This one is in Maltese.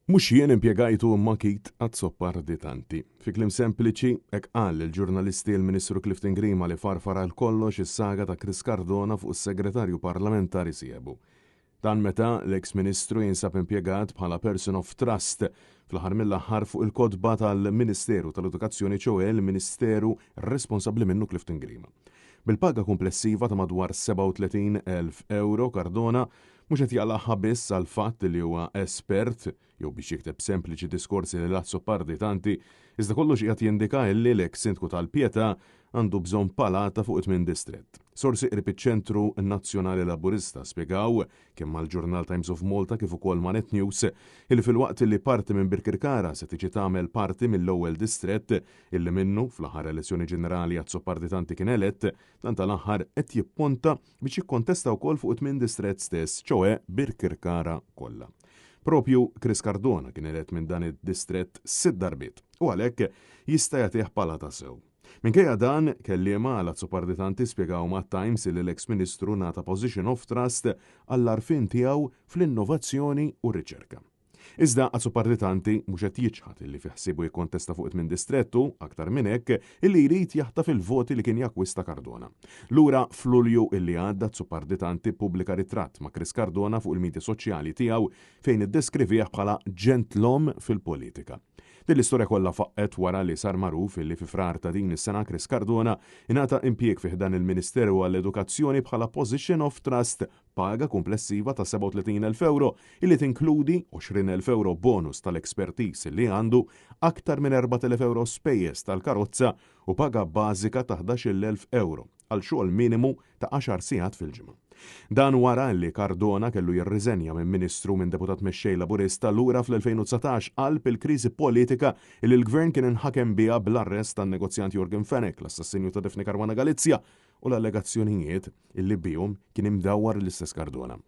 Mhux jien impjegajtu imma Keith Azzopardi Tanti. Fi kliem sempliċi, hekk qal lill-ġurnalisti l-Ministru Clifton Grima li farfar għal kollox is-saga ta' Chris Cardona fuq is-Segretarju Parlamentari sieħbu. Dan meta l-eks Ministru jinsab impjegat bħala person of trust fl-aħħar mill-aħħar fuq il-kotba tal-Ministeru tal-Edukazzjoni ċoe l-Ministeru responsabbli minnu Clifton Grima. Bil-paga kumplessiva ta' madwar 37,000 ewro, Cardona Mhux qed jaqlagħha biss għall-fatt li huwa espert jew biex jikteb sempliċi diskorsi lil Azzopardi Tanti, iżda kollox qiegħed jindika illi l-eks Sindku tal-Pietà għandu bżonn palata fuq it-tmien distrett. Sorsi qrib iċ-Ċentru Nazzjonali Laburista spjegaw, kemm mal-ġurnal Times of Malta kif ukoll ma' Net News, illi filwaqt illi parti minn Birkirkara se tiġi tagħmel parti mill-ewwel distrett illi minnu fl-aħħar elezzjoni ġenerali Azzopardi Tanti kien elett, dan tal-aħħar qed jipponta biex jikkontesta wkoll fuq it-tmien distrett stess, ċoe Birkirkara kollha. Propju Chris Cardona kien elett minn dan id-distrett sitt darbiet u għalhekk jista' jagħtih palata sew. Minkejja dan, kelliema għal Azzopardi Tanti spjegaw mat-Times li l-eks Ministru ngħata position of trust għall-għarfien tiegħu fl-innovazzjoni u r-riċerka. Iżda Azzopardi Tanti mhux qed jiċħad illi fi ħsiebu jikkontesta fuq it-tmien distrett u, aktar minn hekk, illi jrid jaħtaf il-voti li kien jakkwista Cardona. Lura f'Lulju illi għadda Azzopardi Tanti ppubblika ritratt ma' Chris Cardona fuq il-midja soċjali tiegħu fejn iddeskrivih bħala ġentlom fil-politika. Din l-istorja kollha faqqgħet wara li sar magħruf illi fi Frar ta' din is-sena Chris Cardona ingħata impjieg fi ħdan il-Ministeru għall-Edukazzjoni bħala Position of Trust Paga kumplessiva ta' 37,000 ewro illi tinkludi 20,000 ewro bonus tal-expertise li għandu, aktar minn 4,000 ewro spejjeż tal-karozza u paga bażika ta' 11,000 ewro għal xogħol minimu ta' għaxar sigħat fil-ġimgħa. Dan wara li Cardona kellu jirriżenja minn Ministru minn Deputat Mexxej Laburista lura fl-2019 qalb il-kriżi politika illi l-Gvern kien inħakem biha bl-arrest tan-negozjant Yorgen Fenech, l-assassinju ta' Daphne Caruana Galizia u l-allegazzjonijiet illi bihom kien imdawwar l-istess Cardona.